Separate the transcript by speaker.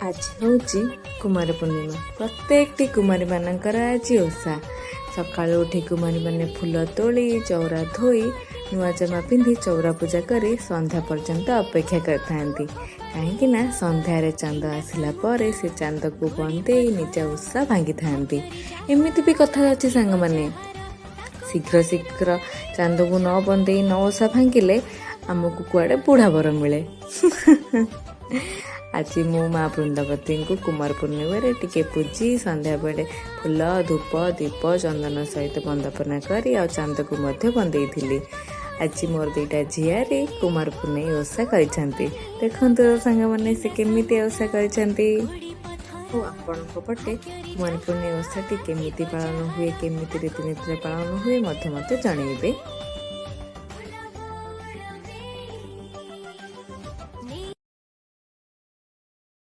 Speaker 1: ଆଜି ହେଉଛି କୁମାର ପୂର୍ଣ୍ଣିମା। ପ୍ରତ୍ୟେକଟି କୁମାରୀମାନଙ୍କର ଆଜି ଓଷା। ସକାଳୁ ଉଠି କୁମାରୀମାନେ ଫୁଲ ତୋଳି, ଚଉରା ଧୋଇ, ନୂଆ ଜାମା ପିନ୍ଧି ଚଉରା ପୂଜା କରି ସନ୍ଧ୍ୟା ପର୍ଯ୍ୟନ୍ତ ଅପେକ୍ଷା କରିଥାନ୍ତି, କାହିଁକି ନା ସନ୍ଧ୍ୟାରେ ଚାନ୍ଦ ଆସିଲା ପରେ ସେ ଚାନ୍ଦକୁ ବନ୍ଦେଇ ନିଜ ଓଷା ଭାଙ୍ଗିଥାନ୍ତି। ଏମିତି ବି କଥା ଅଛି ସାଙ୍ଗମାନେ, ଶୀଘ୍ର ଶୀଘ୍ର ଚାନ୍ଦକୁ ନ ବନ୍ଦେଇ ନ ଓଷା ଭାଙ୍ଗିଲେ ଆମକୁ କୁଆଡ଼େ ବୁଢ଼ା ବର ମିଳେ। ଆଜି ମୁଁ ମା ବୃନ୍ଦାବତୀଙ୍କୁ କୁମାର ପୂର୍ଣ୍ଣିମାରେ ଟିକେ ପୂଜି ସନ୍ଧ୍ୟାବେଳେ ଫୁଲ, ଧୂପ, ଦୀପ, ଚନ୍ଦନ ସହିତ ବନ୍ଦାପନା କରି ଆଉ ଚାନ୍ଦକୁ ମଧ୍ୟ ବନ୍ଦେଇଥିଲି। ଆଜି ମୋର ଦୁଇଟା ଝିଆରୀ କୁମାର ପୂର୍ଣ୍ଣିମା ଓଷା କରିଛନ୍ତି। ଦେଖନ୍ତୁ ସାଙ୍ଗମାନେ, ସେ କେମିତି ଓଷା କରିଛନ୍ତି। ଆଉ ଆପଣଙ୍କ ପଟେ କୁମାର ପୂର୍ଣ୍ଣିମା ଓଷାଟି କେମିତି ପାଳନ ହୁଏ, କେମିତି ରୀତିନୀତିରେ ପାଳନ ହୁଏ ମଧ୍ୟ ମୋତେ ଜଣେଇବେ।